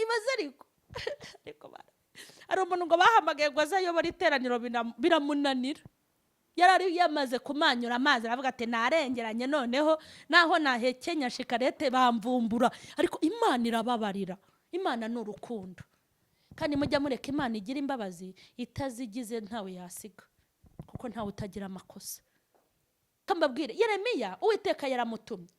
Ibaze ariko hari umuntu ngo bahamagaye ngo aze ayobore iteraniro, biramunanira. Yari ari yamaze kumanyura amazi, aravuga ati: "Narengeranye, noneho naho nahekenya shikarete bamvumbura." Ariko Imana irababarira, Imana ni urukundo. Kandi mujya mureka Imana igira imbabazi, itazigize ntawe yasiga, kuko ntawe utagira amakosa. Mbabwire, Yeremiya Uwiteka yaramutumye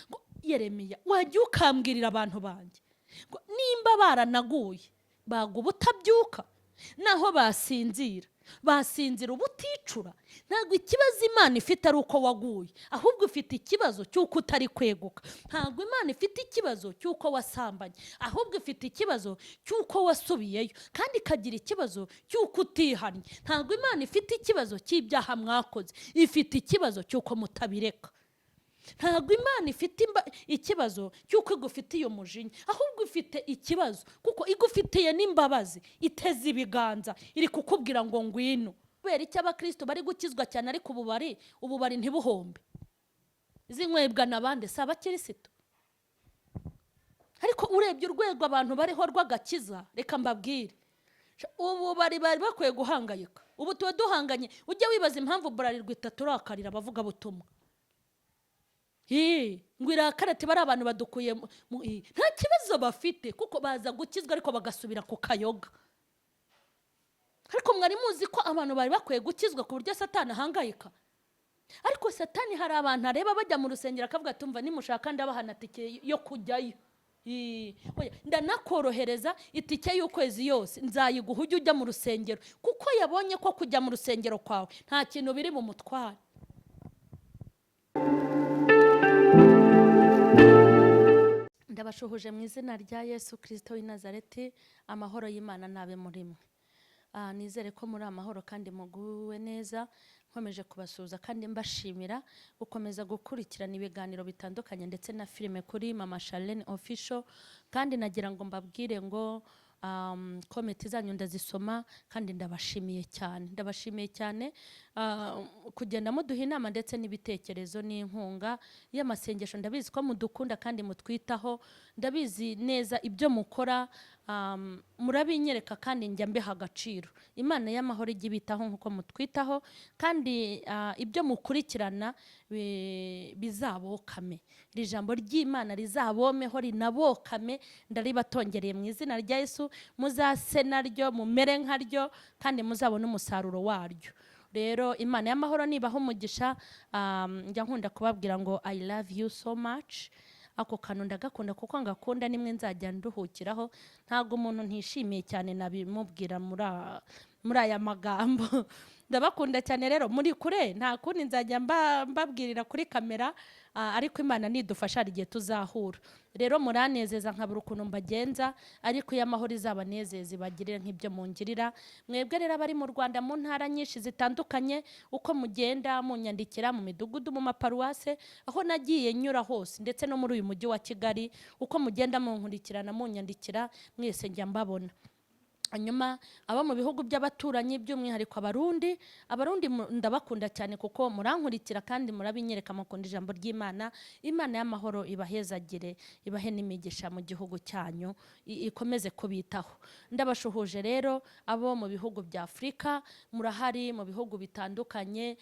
ngo: "Yeremiya, wajya ukambwirira abantu banjye ngo nimba baranaguye bagwa ubutabyuka, naho basinzira basinzira ubuticura." Ntabwo ikibazo Imana ifite ari uko waguye, ahubwo ifite ikibazo cy'uko utari kweguka. Ntabwo Imana ifite ikibazo cy'uko wasambanye, ahubwo ifite ikibazo cy'uko wasubiyeyo, kandi ikagira ikibazo cy'uko utihannye. Ntabwo Imana ifite ikibazo cy'ibyaha mwakoze, ifite ikibazo cy'uko mutabireka. Ntabwo Imana ifite ikibazo cy'uko igufitiye umujinya, ahubwo ifite ikibazo kuko igufitiye n'imbabazi, iteze ibiganza, iri kukubwira ngo ngwino. Kubera icyo abakristo bari gukizwa cyane, ariko ububari ntibuhombe, zinywebwa n'abandi si abakirisitu? Ariko urebye urwego abantu bariho rw'agakiza, reka mbabwire, ububari bari bakwiye guhangayika. Ubu tuba duhanganye. Ujye wibaza impamvu Bralirwa itaturakarira abavugabutumwa. Ii, ngo irakare ati: "Bari abantu badukuye nta kibazo bafite," kuko baza gukizwa ariko bagasubira ku kayoga. Ariko mwari muzi ko abantu bari bakwiye gukizwa ku buryo Satani ahangayika? Ariko Satani hari abantu areba bajya mu rusengero akavuga ati: "Umva, nimushaka ndabahana tike yo kujyayo. Ii, oya, ndanakorohereza itike y'ukwezi yose nzayiguha, ujye ujya mu rusengero," kuko yabonye ko kujya mu rusengero kwawe nta kintu biri bumutware. Ndabashuhuje mu izina rya Yesu Kirisito w'i Nazareti. Amahoro y'Imana nabe muri mwe. Nizere ko muri amahoro kandi muguwe neza. Nkomeje kubasuhuza kandi mbashimira gukomeza gukurikirana ibiganiro bitandukanye ndetse na filime kuri Mama Charlene Official. Kandi nagira ngo mbabwire ngo comment zanyu ndazisoma, kandi ndabashimiye cyane, ndabashimiye cyane kugenda muduha inama ndetse n'ibitekerezo n'inkunga y'amasengesho. Ndabizi ko mudukunda kandi mutwitaho, ndabizi neza ibyo mukora, murabinyereka kandi njya mbiha agaciro. Imana y'amahoro ijya ibitaho nk'uko mutwitaho, kandi ibyo mukurikirana bizabokame. Iri jambo ry'Imana rizabomeho rinabokame, ndaribatongereye mu izina rya Yesu. Muzase naryo, mumere nkaryo, kandi muzabone umusaruro waryo. Rero Imana y'amahoro nibaha umugisha. Njya nkunda kubabwira ngo "I love you so much." Ako kantu ndagakunda kuko ngakunda, nimwe nzajya nduhukiraho. Ntabwo umuntu ntishimiye cyane nabimubwira muri aya magambo. Ndabakunda cyane. Rero muri kure, nta kundi, nzajya mbabwirira kuri kamera, ariko Imana nidufasha hari igihe tuzahura. Rero muranezeza nkabura ukuntu mbagenza, ariko iyo amahoro izabanezeza, ibagirire nk'ibyo mungirira mwebwe. Rero abari mu Rwanda mu ntara nyinshi zitandukanye, uko mugenda munyandikira mu midugudu, mu maparuwase, aho nagiye nyura hose, ndetse no muri uyu mujyi wa Kigali, uko mugenda munkurikirana, munyandikira, mwese njya mbabona. Hanyuma abo mu bihugu by'abaturanyi, by'umwihariko Abarundi, Abarundi ndabakunda cyane kuko murankurikira kandi murabinyereka, mukunda ijambo ry'Imana. Imana y'amahoro ibahezagire, ibahe n'imigisha mu gihugu cyanyu, ikomeze kubitaho. Ndabashuhuje rero abo mu bihugu bya Afurika, murahari mu bihugu bitandukanye,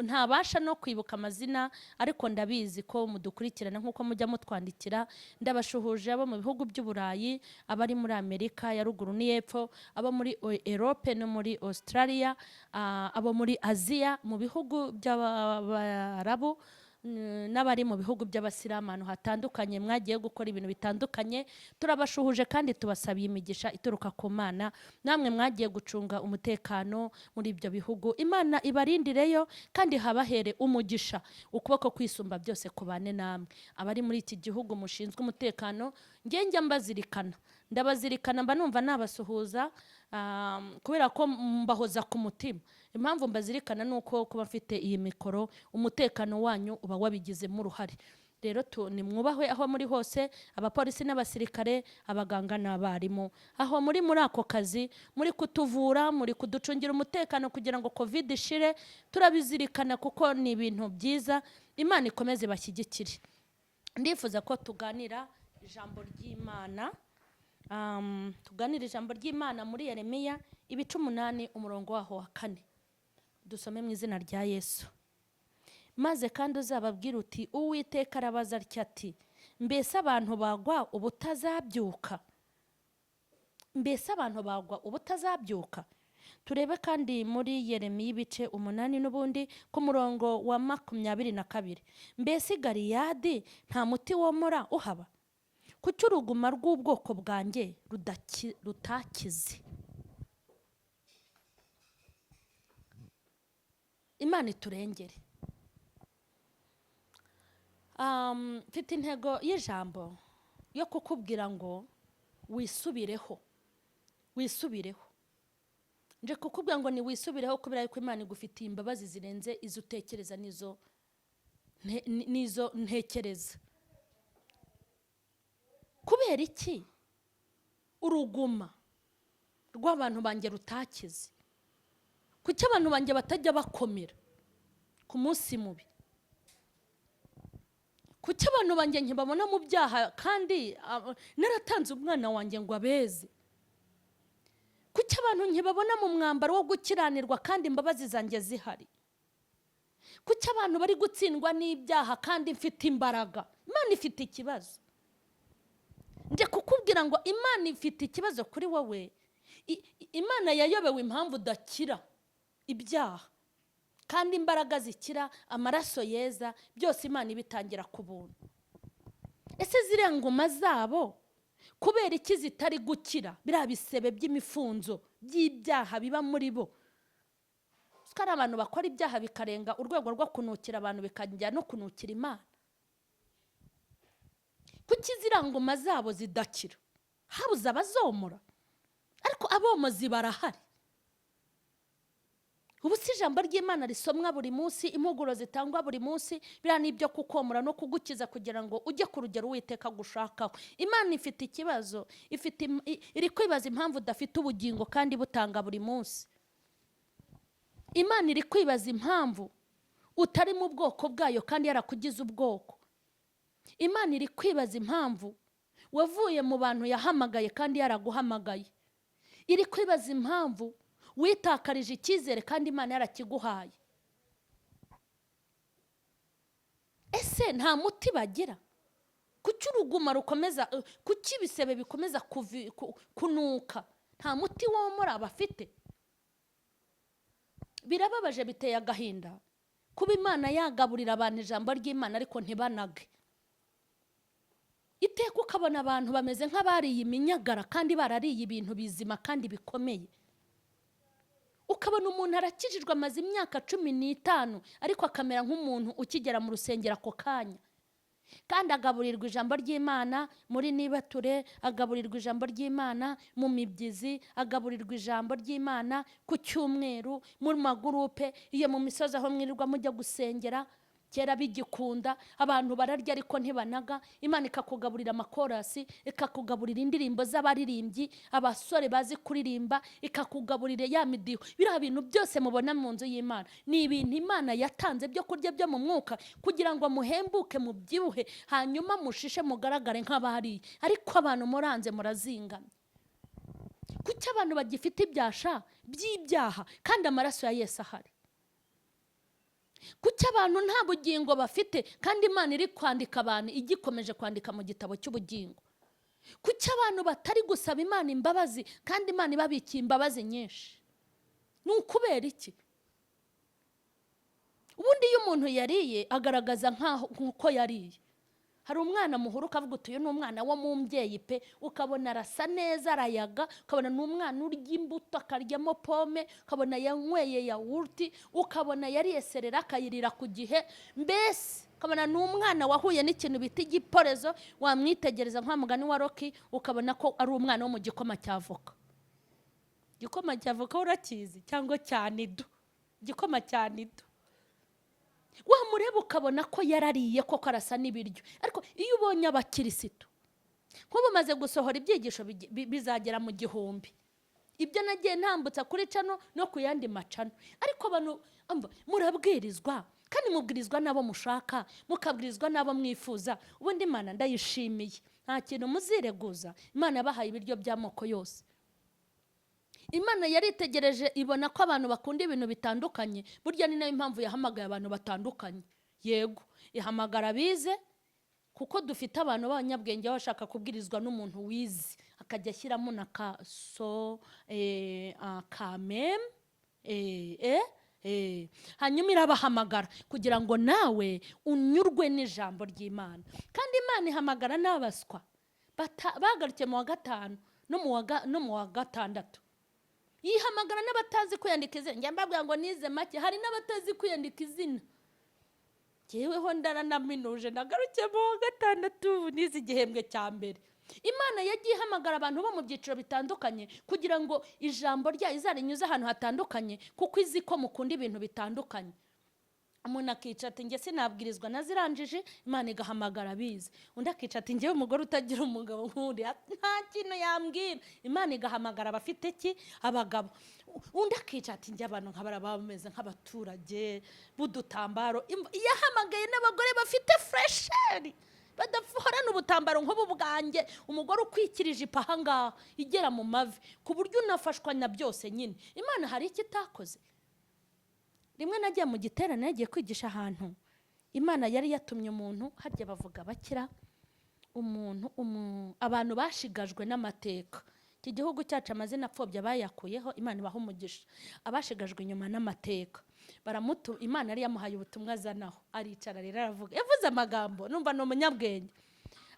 ntabasha no kwibuka amazina, ariko ndabizi ko mudukurikirana nk'uko mujya mutwandikira. Ndabashuhuje abo mu bihugu by'Uburayi, abari muri Amerika ya Ruguru n'iy'Epfo, abo muri Europe no muri Australia, abo muri Aziya, mu bihugu by'Abarabu n'abari mu bihugu by'Abasilamu, ahantu hatandukanye mwagiye gukora ibintu bitandukanye, turabashuhuje kandi tubasabiye imigisha ituruka ku Mana. Namwe mwagiye gucunga umutekano muri ibyo bihugu, Imana ibarindireyo kandi habahere umugisha, ukuboko kwisumba byose kubane namwe. Abari muri iki gihugu mushinzwe umutekano, njye njya mbazirikana, ndabazirikana, mba numva nabasuhuza kubera ko mbahoza ku mutima. Impamvu mbazirikana ni uko kuba mfite iyi mikoro, umutekano wanyu uba wabigizemo uruhare. Rero nimwubahwe aho muri hose, abapolisi n'abasirikare, abaganga n'abarimu, aho muri ako kazi, muri kutuvura, muri kuducungira umutekano kugira ngo COVID ishire, turabizirikana kuko ni ibintu byiza. Imana ikomeze bashyigikire. Ndifuza ko tuganira. Ijambo ry'Imana. Tuganire ijambo ry'Imana muri Yeremiya ibice 8, umurongo waho wa 4. Dusome mu izina rya Yesu. Maze kandi uzababwira uti: "Uwiteka arabaza atya ati: Mbese abantu bagwa ubutazabyuka? Mbese abantu bagwa ubutazabyuka?" Turebe kandi muri Yeremiya ibice 8 n'ubundi ku murongo wa 22. Mbese i Galiyadi nta muti womora uhaba? Kuki uruguma rw'ubwoko bwanjye rutakize? Imana iturengere. Mfite intego y'ijambo yo kukubwira ngo wisubireho, wisubireho. Nje kukubwira ngo ni wisubireho, kubera yuko Imana igufitiye imbabazi zirenze izo utekereza n'izo ntekereza. Kubera iki uruguma rw'abantu banjye rutakize? Kuki abantu banjye batajya bakomera ku munsi mubi? Kuki abantu banjye ntibabona mu byaha kandi naratanze umwana wanjye ngo abeze? Kuki abantu ntibabona mu mwambaro wo gukiranirwa kandi imbabazi zanjye zihari? Kuki abantu bari gutsindwa n'ibyaha kandi mfite imbaraga? Imana ifite ikibazo. Njye kukubwira ngo Imana ifite ikibazo kuri wowe. Imana yayobewe impamvu udakira ibyaha, kandi imbaraga zikira, amaraso yeza, byose Imana ibitangira ku buntu. Ese ziriya ngoma zabo kubera iki zitari gukira? Biriya bisebe by'imifunzo by'ibyaha biba muri bo. Kuko ari abantu bakora ibyaha bikarenga urwego rwo kunukira abantu, bikajya no kunukira Imana. Kuki ziriya ngoma zabo zidakira? Habuze abazomora, ariko abomozi barahari. Ubu si ijambo ry'Imana risomwa buri munsi, impuguro zitangwa buri munsi, biriya ni ibyo kukomora no kugukiza kugira ngo ujye ku rugero Uwiteka agushakaho. Imana ifite ikibazo, iri kwibaza impamvu udafite ubugingo kandi butanga buri munsi. Imana iri kwibaza impamvu utari mu bwoko bwayo kandi yarakugize ubwoko. Imana iri kwibaza impamvu wavuye mu bantu yahamagaye kandi yaraguhamagaye. Iri kwibaza impamvu witakarije icyizere kandi Imana yarakiguhaye. Ese nta muti bagira? Kuki uruguma rukomeza, kuki ibisebe bikomeza kunuka? Nta muti womora bafite? Birababaje, biteye agahinda kuba Imana yagaburira abantu ijambo ry'Imana ariko ntibanage. Iteka ukabona abantu bameze nk'abariye iminyagara kandi barariye ibintu bizima kandi bikomeye. Ukabona umuntu arakijijwe amaze imyaka 15 ariko akamera nk'umuntu ukigera mu rusengero ako kanya. Kandi agaburirwa ijambo ry'Imana muri nibature, agaburirwa ijambo ry'Imana mu mibyizi, agaburirwa ijambo ry'Imana ku cyumweru, mu magurupe, iyo mu misozi aho mwirirwa mujya gusengera. Kera bigikunda abantu bararya ariko ntibanaga. Imana ikakugaburira amakorasi, ikakugaburira indirimbo z'abaririmbyi, abasore bazi kuririmba, ikakugaburira ya midiho. Biriya bintu byose mubona mu nzu y'Imana ni ibintu Imana yatanze byo kurya byo mu mwuka kugira ngo muhembuke, mubyibuhe, hanyuma mushishe mugaragare nk'abariye. Ariko abantu muranze, murazingamye. Kuki abantu bagifite ibyasha by'ibyaha kandi amaraso ya Yesu ahari? Kuki abantu nta bugingo bafite kandi Imana iri kwandika abantu, igikomeje kwandika mu gitabo cy'ubugingo? Kuki abantu batari gusaba Imana imbabazi kandi Imana ibabikiye imbabazi nyinshi? Ni ukubera iki? Ubundi iyo umuntu yariye agaragaza nk'uko yariye. Hari umwana muhuru ukavuga uti uyu ni umwana wo mu mbyeyi pe, ukabona arasa neza, arayaga, ukabona ni umwana urya imbuto, akaryamo pome, ukabona yanyweye yawurti, ukabona yariye serera akayirira ku gihe, mbese ukabona ni umwana wahuye n'ikintu bita igiporezo. Wamwitegereza nka mugani wa Roki, ukabona ko ari umwana wo mu gikoma cya voka. Igikoma cya voka urakizi? Cyangwa cya nido? Igikoma cya nido. Wamureba ukabona ko yarariye koko, arasa n'ibiryo. Ariko iyo ubonye abakirisitu nk'ubu umaze gusohora ibyigisho bizagera mu 1000, ibyo nagiye ntambutsa kuri cano no ku yandi macano. Ariko abantu murabwirizwa kandi mubwirizwa n'abo mushaka, mukabwirizwa n'abo mwifuza. Ubundi Imana ndayishimiye. Nta kintu muzireguza. Imana yabahaye ibiryo by'amoko yose. Imana yaritegereje ibona ko abantu bakunda ibintu bitandukanye. Burya ni nayo mpamvu yahamagaye abantu batandukanye. Yego, ihamagara abize, kuko dufite abantu b'abanyabwenge baba bashaka kubwirizwa n'umuntu wize, akajya ashyiramo na ka so ka mem Hanyuma irabahamagara kugira ngo nawe unyurwe n'ijambo ry'Imana. Kandi Imana ihamagara n'abaswa bagarukiye mu wa gatanu no mu wa gatandatu. Yihamagara n'abatazi kwiyandika izina. Njya mbabwira ngo nize make, hari n'abatazi kwiyandika izina. Jyeweho ndaranaminuje, nagarukiye mu wa gatandatu, nize igihembwe cya mbere. Imana yagiye ihamagara abantu bo mu byiciro bitandukanye kugira ngo ijambo ryayo izarinyuze ahantu hatandukanye, kuko izi ko mukunda ibintu bitandukanye. Umuntu akica ati njye sinabwirizwa naziranjije, Imana igahamagara abize. Undi akica ati njyewe umugore utagira umugabo nk'uriya nta kintu yambwira, Imana igahamagara abafite ki abagabo. Undi akica ati njye abantu nka bariya baba bameze nk'abaturage b'udutambaro. Yahamagaye n'abagore bafite fraîcheur, badahorana ubutambaro nk'ubu bwanjye. Umugore ukwikirije ijipo ahangaha igera mu mavi, ku buryo unafashwa na byose nyine. Imana hari icyo itakoze. Rimwe nagiye mu giterane, yagiye kwigisha ahantu, Imana yari yatumye umuntu, harya bavuga bakira umuntu abantu bashigajwe n'amateka. Iki gihugu cyacu amazina apfobya bayakuyeho, Imana ibaha umugisha. Abashigajwe inyuma n'amateka baramutu, Imana yari yamuhaye ubutumwa azanaho, aricara rero aravuga. Yavuze amagambo numva ni umunyabwenge.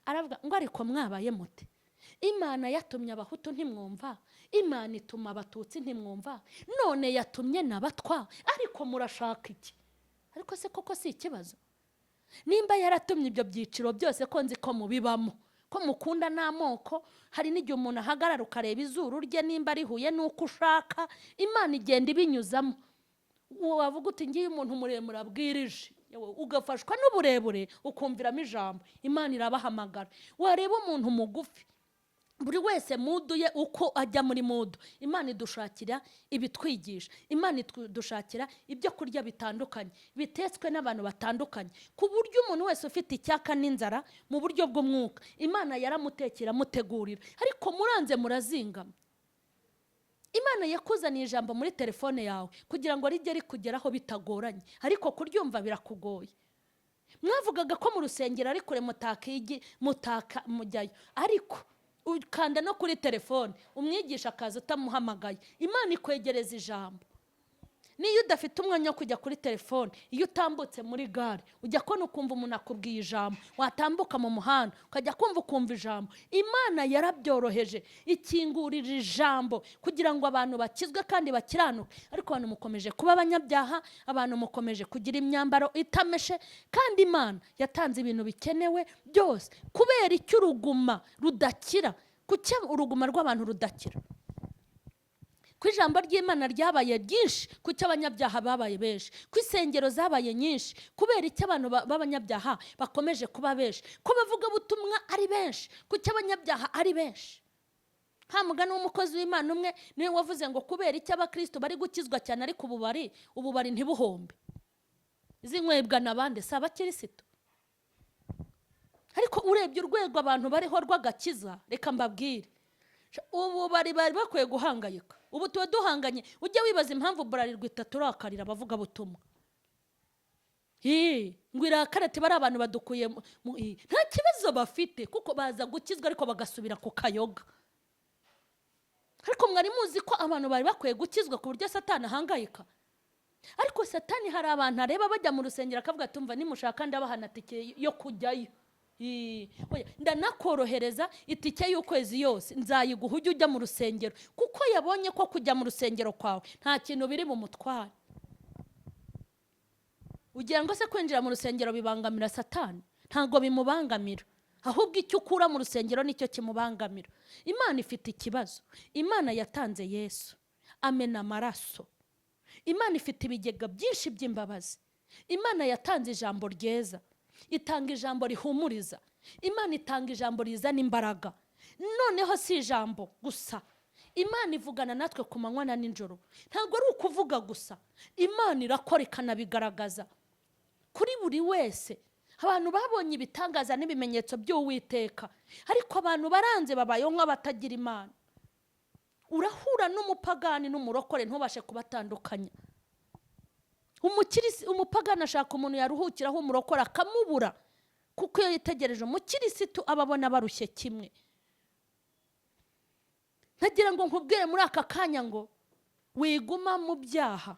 Aravuga ngo ariko mwabaye mute? Imana yatumye Abahutu ntimwumva, Imana ituma Abatutsi ntimwumva, none yatumye n'Abatwa, ariko murashaka iki? Ariko se koko si ikibazo? Nimba yaratumye ibyo byiciro byose, ko nzi ko mubibamo, ko mukunda n'amoko, hari n'igihe umuntu ahagarara ukareba izuru rye nimba rihuye n'uko ushaka. Imana igenda ibinyuzamo. Uwo wavuga uti ngiye umuntu muremure abwirije, yewe, ugafashwa n'uburebure ukumviramo ijambo. Imana irabahamagara. Wareba umuntu mugufi, buri wese mood ye uko ajya muri mood. Imana idushakira ibitwigisha, Imana idushakira ibyo kurya bitandukanye bitetswe n'abantu batandukanye, ku buryo umuntu wese ufite icyaka n'inzara mu buryo bw'umwuka, Imana yaramutekera, amutegurira. Ariko muranze murazingama. Imana yakuzaniye ijambo muri telefone yawe kugira ngo rijye rikugeraho bitagoranye, ariko kuryumva birakugoye. Mwavugaga ko mu rusengero ari kure, mutakigi mutaka mujyayo, ariko ukanda no kuri telefone umwigisha akaza utamuhamagaye. Imana ikwegereza ijambo. Niyo udafite umwanya wo kujya kuri telefone, iyo utambutse muri gare ujya kubona ukumva umuntu akubwiye ijambo, watambuka mu muhanda ukajya kumva ukumva ijambo. Imana yarabyoroheje, ikingurira ijambo kugira ngo abantu bakizwe kandi bakiranuke. Ariko abantu mukomeje kuba abanyabyaha, abantu mukomeje kugira imyambaro itameshe, kandi Imana yatanze ibintu bikenewe byose. Kubera icyo uruguma rudakira? Kuki uruguma rw'abantu rudakira? Ko ijambo ry'Imana ryabaye ryinshi, kuki abanyabyaha babaye benshi? Ko insengero zabaye nyinshi, kubera icyo abantu b'abanyabyaha bakomeje kuba benshi? Ko abavugabutumwa ari benshi, kuki abanyabyaha ari benshi? Nta mugani w'umukozi w'Imana umwe niwe wavuze ngo kubera icyo abakristo bari gukizwa cyane, ariko ububari ntibuhombe, zinywebwa n'abandi, si abakirisito? Ariko urebye urwego abantu bariho rw'agakiza, reka mbabwire, ubu bari bakwiye guhangayika. Ubu tuba duhanganye. Ujye wibaza impamvu Bralirwa itaturakarira abavugabutumwa. Ii, ngo irakare ati bari abantu badukuye nta kibazo bafite, kuko baza gukizwa ariko bagasubira ku kayoga. Ariko mwari muzi ko abantu bari bakwiye gukizwa ku buryo Satani ahangayika? Ariko Satani hari abantu areba bajya mu rusengero akavuga ati umva, nimushaka ndabahana tike yo kujyayo. Ii, oya, ndanakorohereza itike y'ukwezi yose nzayiguha ujye ujya mu rusengero, kuko yabonye ko kujya mu rusengero kwawe nta kintu biri bumutware. Ugira ngo se kwinjira mu rusengero bibangamira Satani? Ntabwo bimubangamira, ahubwo icyo ukura mu rusengero nicyo kimubangamira. Imana ifite ikibazo. Imana yatanze Yesu, amena amaraso. Imana ifite ibigega byinshi by'imbabazi. Imana yatanze ijambo ryeza, itanga ijambo rihumuriza. Imana itanga ijambo rizana imbaraga. Noneho si ijambo gusa, Imana ivugana natwe ku manywa na nijoro. Ntabwo ari ukuvuga gusa, Imana irakora ikanabigaragaza kuri buri wese. Abantu babonye ibitangaza n'ibimenyetso by'Uwiteka, ariko abantu baranze, babayeho nk'abatagira Imana. Urahura n'umupagani n'umurokore ntubashe kubatandukanya. Umupagani ashaka umuntu yaruhukiraho, umurokore akamubura, kuko iyo yitegereje umukirisitu aba abona barushye kimwe. Nagira ngo nkubwire muri aka kanya ngo wiguma mu byaha.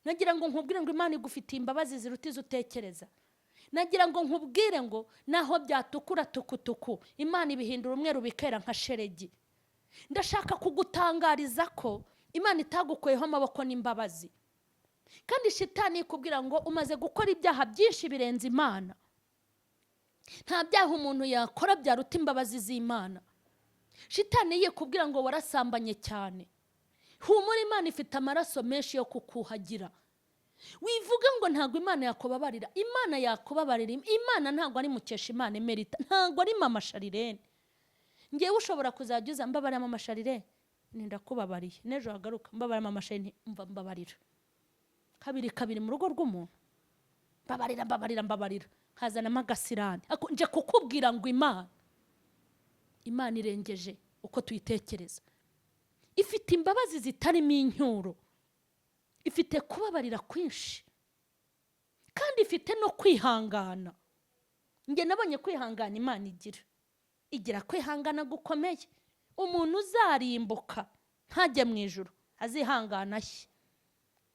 Nagira ngo nkubwire ngo Imana igufitiye imbabazi ziruta izo utekereza. Nagira ngo nkubwire ngo naho byatukura tukutuku, Imana ibihindura umweru bikera nka sheregi. Ndashaka kugutangariza ko Imana itagukuyeho amaboko n'imbabazi. Kandi shitani ikubwira ngo umaze gukora ibyaha byinshi birenze Imana. Nta byaha umuntu yakora byaruta imbabazi z'Imana. Shitani yikubwira ngo warasambanye cyane, humura, Imana ifite amaraso menshi yo kukuhagira. Wivuga ngo ntabwo Imana yakubabarira. Imana yakubabarira. Imana ntabwo ari Mukesha Imana Emerita, ntabwo ari Mama Sharirene. Ngewe ushobora kuzajya uza: "Mbabarira, Mama Sharirene." Ndakubabariye. N'ejo hagaruka: "Mbabarira, Mama Sharirene." Mva mbabarira kabiri kabiri mu rugo rw'umuntu: "Mbabarira, mbabarira, mbabarira," nkazanamo agasirani. Ariko nje kukubwira ngo Imana irengeje uko tuyitekereza. Ifite imbabazi zitarimo incyuro, ifite kubabarira kwinshi, kandi ifite no kwihangana. Njye nabonye kwihangana Imana igira kwihangana gukomeye. Umuntu uzarimbuka ntajye mu ijuru azihangana ashye,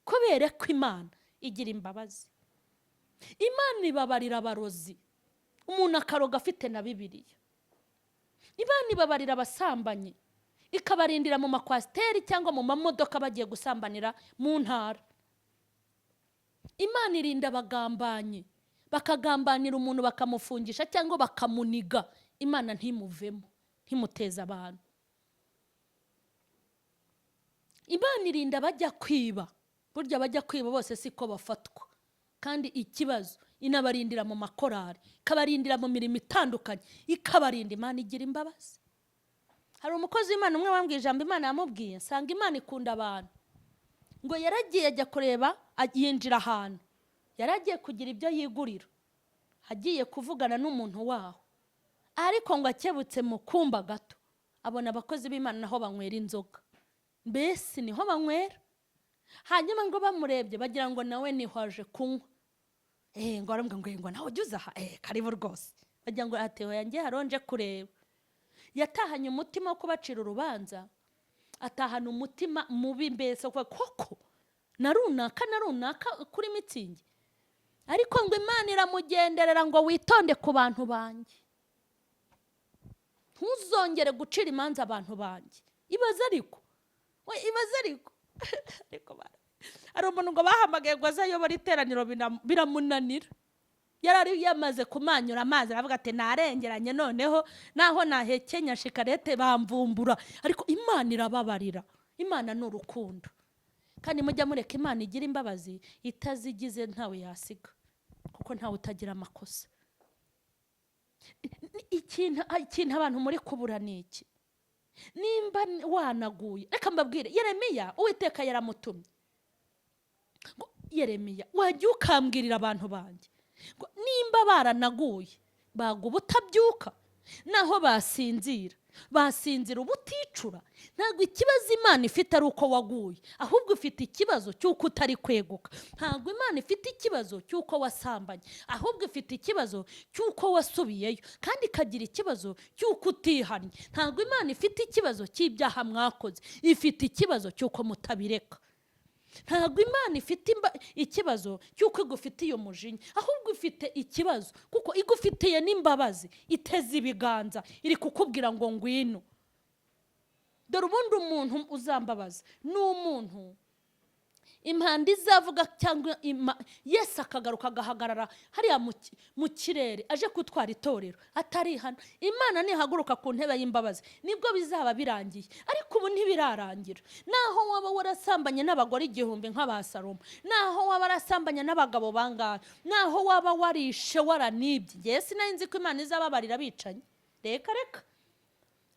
kubera ko Imana igira imbabazi. Imana ibabarira abarozi, umuntu akaroga afite na Bibiliya. Imana ibabarira abasambanyi, ikabarindira mu makwasiteri cyangwa mu mamodoka bagiye gusambanira mu ntara. Imana irinda abagambanyi, bakagambanira umuntu bakamufungisha cyangwa bakamuniga, Imana ntimuvemo, ntimuteze abantu. Imana irinda abajya kwiba. Burya abajya kwiba bose siko bafatwa. Kandi ikibazo, inabarindira mu makorari, ikabarindira mu mirimo itandukanye, ikabarinda. Imana igira imbabazi. Hari umukozi w'Imana umwe wambwiye ijambo Imana yamubwiye, nsanga Imana ikunda abantu. Ngo yaragiye ajya kureba, yinjira ahantu yari agiye kugira ibyo yigurira, agiye kuvugana n'umuntu waho, ariko ngo akebutse mu kumba gato abona abakozi b'Imana naho banywera inzoga, mbese niho banywera. Hanyuma ngo bamurebye bagira ngo nawe niho aje kunywa. Ngo aravuga ngo nawe ujye uza aha, karibu rwose. Bagira ngo atewe yanjye haronje kureba. Yatahanye umutima wo kubacira urubanza, atahana umutima mubi, mbese kuvuga koko na runaka na runaka kuri mitsingi. Ariko ngo Imana iramugenderera ngo: "Witonde ku bantu banjye, ntuzongere gucira imanza abantu banjye." Ibaze ariko, we, ibaze ariko hari umuntu ngo bahamagaye ngo aze ayobore iteraniro, biramunanira. Yari ari yamaze kumanyura amazi, aravuga ati: "Narengeranye, noneho naho nahekenya shikarete bamvumbura." Ariko Imana irababarira. Imana ni urukundo, kandi mujya mureka Imana igira imbabazi. Itazigize ntawe yasiga, kuko ntawe utagira amakosa. Ikintu abantu muri kubura ni iki? Nimba wanaguye, reka mbabwire, Yeremiya Uwiteka yaramutumye ngo: "Yeremiya, wajya ukambwirira abantu banjye ngo nimba baranaguye bagwa ubutabyuka, naho basinzira basinzira ubuticura." Ntabwo ikibazo Imana ifite ari uko waguye, ahubwo ifite ikibazo cy'uko utari kweguka. Ntabwo Imana ifite ikibazo cy'uko wasambanye, ahubwo ifite ikibazo cy'uko wasubiyeyo, kandi ikagira ikibazo cy'uko utihannye. Ntabwo Imana ifite ikibazo cy'ibyaha mwakoze, ifite ikibazo cy'uko mutabireka. Ntabwo Imana ifite ikibazo cy'uko igufitiye umujinya, ahubwo ifite ikibazo kuko igufitiye n'imbabazi. Iteze ibiganza, iri kukubwira ngo ngwino. Dore ubundi umuntu uzambabaza ni umuntu impanda izavuga cyangwa Yesu akagaruka agahagarara hariya mu kirere aje gutwara itorero atari hano. Imana nihaguruka ku ntebe y'imbabazi nibwo bizaba birangiye, ariko ubu ntibirarangira. Naho waba warasambanye n'abagore 1000 nk'aba Salomo, naho waba warasambanye n'abagabo bangahe, naho waba warishe, waranibye, ngewe sinari nzi ko Imana izababarira abicanyi. Reka reka,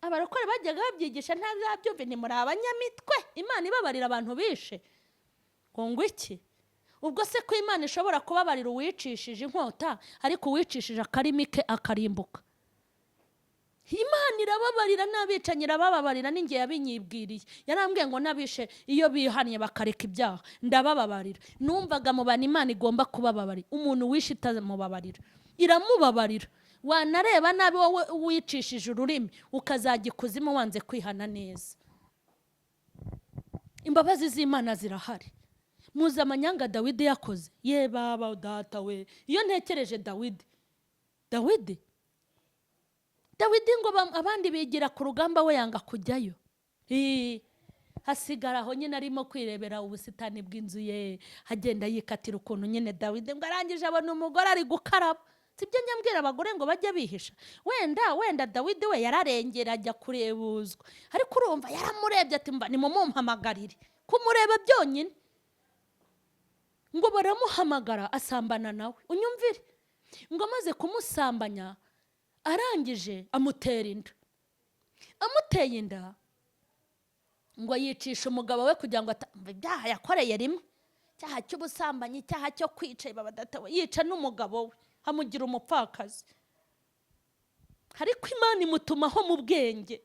abarokore bajyaga babyigisha ntazabyumve. Ntimuri abanyamitwe. Imana ibabarira abantu bishe ngo iki? Ubwo se ko Imana ishobora kubabarira uwicishije inkota, ariko uwicishije akarimi ke akarimbuka? Imana irababarira, n'abicanyi irabababarira. N'ingihe yabinyibwiriye, yarambwiye ngo n'abishe iyo bihannye bakareka ibyaha ndabababarira. Numvaga mu bantu Imana igomba kubababarira, umuntu wishe itamubabarira, iramubabarira. Wanareba nabi wowe wicishije ururimi ukazajya ikuzimu wanze kwihana neza. Imbabazi z'Imana zirahari. Muzi amanyanga Dawidi yakoze? Ye baba data we, iyo ntekereje Dawidi, Dawidi, Dawidi, ngo abandi bigira ku rugamba, we yanga kujyayo. Hasigara aho nyine arimo kwirebera ubusitani bw'inzu ye, agenda yikatira ukuntu nyine. Dawidi ngo arangije abona umugore ari gukaraba. Sibyo njya abagore ngo bajye bihisha? Wenda wenda Dawidi we yararengera ajya kurebuzwa, ariko urumva yaramurebye ati: "Mba nimumumpamagarire." Kumureba byonyine, ngo baramuhamagara, asambana nawe. Unyumvire, ngo amaze kumusambanya, arangije amutera inda. Amuteye inda, ngo yicisha umugabo we kugira ngo ibyaha yakoreye rimwe, icyaha cy'ubusambanyi, icyaha cyo kwica, baba data we, yica n'umugabo we, amugira umupfakazi. Ariko Imana imutumaho mu bwenge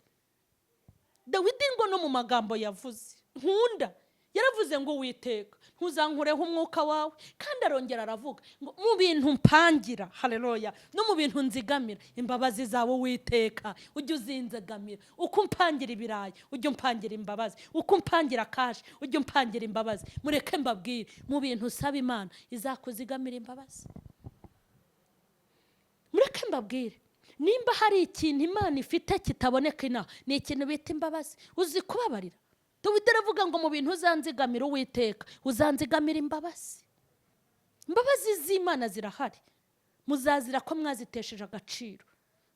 Dawidi, ngo no mu magambo yavuze nkunda, yaravuze ngo: "Uwiteka, ntuzankureho umwuka wawe." Kandi arongera aravuga ngo: "Mu bintu mpangira, hareruya, no mu bintu nzigamira, imbabazi zawe Uwiteka ujye uzinzigamira. Uko umpangira ibirayi ujye umpangira imbabazi, uko umpangira cash ujye umpangira imbabazi." Mureke mbabwire, mu bintu usaba Imana izakuzigamira imbabazi. Mureke mbabwire, nimba hari ikintu Imana ifite kitaboneka inaha, ni ikintu bita imbabazi. Uzi kubabarira? Dawidi aravuga ngo: "Mu bintu uzanzigamira, Uwiteka, uzanzigamira imbabazi." Imbabazi z'Imana zirahari, muzazira ko mwazitesheje agaciro.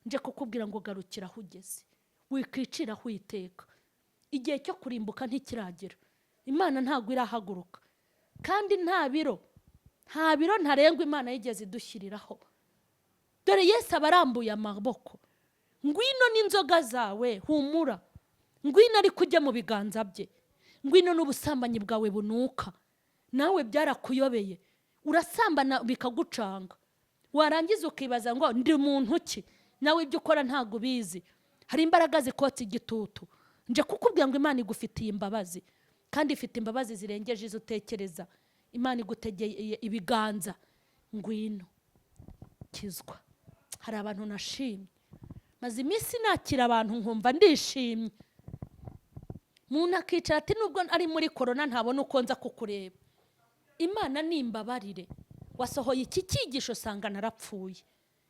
Nje kukubwira ngo garukira aho ugeze, wikwiciraho iteka. Igihe cyo kurimbuka ntikiragera. Imana ntabwo irahaguruka, kandi nta biro ntarengwa Imana yigeze idushyiriraho. Dore Yesu aba arambuye amaboko: "Ngwino n'inzoga zawe, humura, ngwino." Ariko ujye mu biganza bye. Ngwino n'ubusambanyi bwawe bunuka, nawe byarakuyobeye, urasambana bikagucanga, warangiza ukibaza ngo ndi muntu ki? Nawe ibyo ukora ntabwo ubizi, hari imbaraga zikotsa igitutu. Nje kukubwira ngo Imana igufitiye imbabazi, kandi ifite imbabazi zirengeje izo utekereza. Imana igutegeye ibiganza: "Ngwino kizwa." Hari abantu nashimye, maze iminsi nakira abantu nkumva ndishimye. Umuntu akicara ati: "Nubwo ari muri korona ntabona uko nza kukureba." Imana nimbabarire, wasohoye iki cyigisho usanga narapfuye.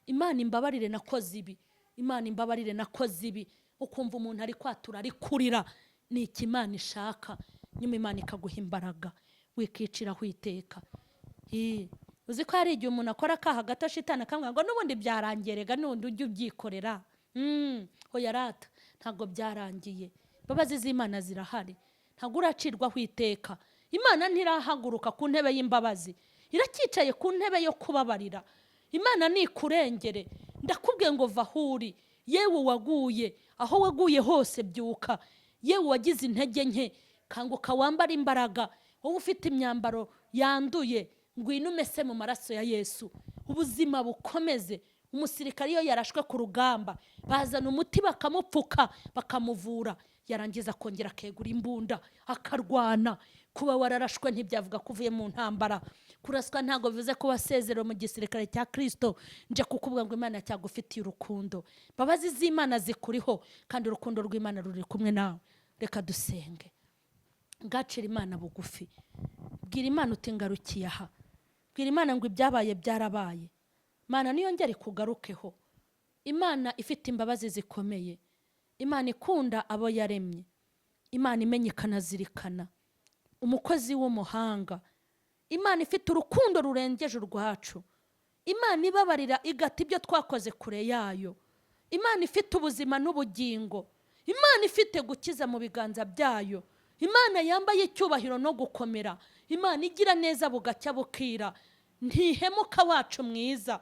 Imana imbabarire, nakoze ibi. Imana imbabarire, nakoze ibi. Ukumva umuntu ari kwatura, ari kurira. Ni iki Imana ishaka? Nyuma Imana ikaguha imbaraga, wikiciraho iteka. Uzi ko hari igihe umuntu akora akaha gato, shitani akamubwira ngo: "N'ubundi byarangiye rega, n'ubundi ujye ubyikorera." Hoya rata, ntabwo byarangiye. Imbabazi z'Imana zirahari, ntabwo uracirwaho iteka. Imana ntirahaguruka ku ntebe y'imbabazi, iracyicaye ku ntebe yo kubabarira. Imana nikurengere. Ndakubwiye ngo va aho uri, yewe waguye, aho waguye hose byuka. Yewe wagize intege nke, kanguka wambare imbaraga. Wowe ufite imyambaro yanduye, ngwino umese mu maraso ya Yesu, ubuzima bukomeze. Umusirikare iyo yarashwe ku rugamba, bazana umuti bakamupfuka, bakamuvura, yarangiza akongera akegura imbunda akarwana. Kuba wararashwe ntibyavuga ko uvuye mu ntambara. Kuraswa ntabwo bivuze ko wasezerewe mu gisirikare cya Kirisito. Nje kukubwira ngo Imana cyagufitiye urukundo, imbabazi z'Imana zikuriho, kandi urukundo rw'Imana ruri kumwe nawe. Reka dusenge. Ngacira Imana bugufi, bwira Imana uti: "Ngarukiye aha." Bwira Imana ngo ibyabaye byarabaye, Imana niyongere ikugarukeho. Imana ifite imbabazi zikomeye, Imana ikunda abo yaremye, Imana imenya ikanazirikana, umukozi w'umuhanga, Imana ifite urukundo rurengeje urwacu, Imana ibabarira igata ibyo twakoze kure yayo, Imana ifite ubuzima n'ubugingo, Imana ifite gukiza mu biganza byayo, Imana yambaye icyubahiro no gukomera, Imana igira neza bugacya bukira, ntihemuka, wacu mwiza.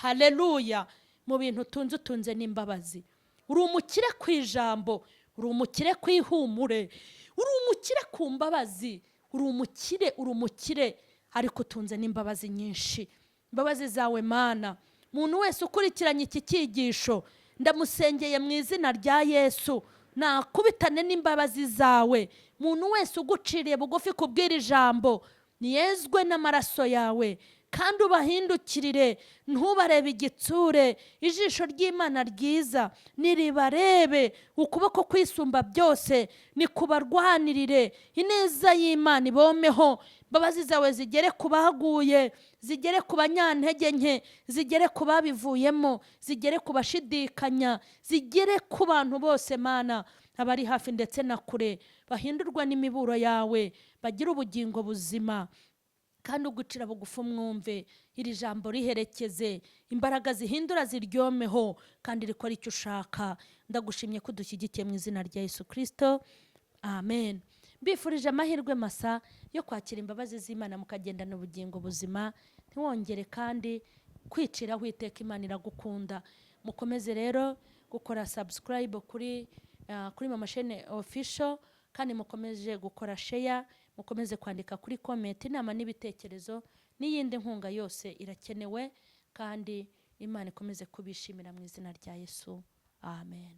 Haleluya! Mu bintu utunze, utunze n'imbabazi. Uri umukire ku ijambo, uri umukire ku ihumure, uri umukire ku mbabazi, uri umukire, uri umukire. Ariko utunze n'imbabazi nyinshi. Imbabazi zawe, Mana, muntu wese ukurikiranye iki cyigisho, ndamusengeye mu izina rya Yesu, nakubitane n'imbabazi zawe. Muntu wese uguciriye bugufi kubwira ijambo, niyezwe n'amaraso yawe, kandi ubahindukirire, ntubarebe igitsure. Ijisho ry'Imana ryiza niribarebe, ukuboko kwisumba byose nikubarwanirire, ineza y'Imana ibomeho. Imbabazi zawe zigere ku baguye, zigere ku banyantege nke, zigere ku babivuyemo, zigere ku bashidikanya, zigere ku bantu bose, Mana, abari hafi ndetse na kure, bahindurwa n'imiburo yawe, bagire ubugingo buzima. Kandi ugucira bugufi umwumve, iri jambo riherekeze imbaraga zihindura, ziryomeho kandi rikora icyo ushaka. Ndagushimye ko udushyigikiye, mu izina rya Yesu Kirisito, amen. Mbifurije amahirwe masa yo kwakira imbabazi z'Imana, mukagendana ubugingo buzima, ntiwongere kandi kwiciraho iteka. Imana iragukunda. Mukomeze rero gukora subscribe kuri Mama Shene Official, kandi mukomeje gukora share, mukomeze kwandika kuri comment inama n'ibitekerezo, n'iyindi nkunga yose irakenewe. Kandi Imana ikomeze kubishimira mu izina rya Yesu, amen.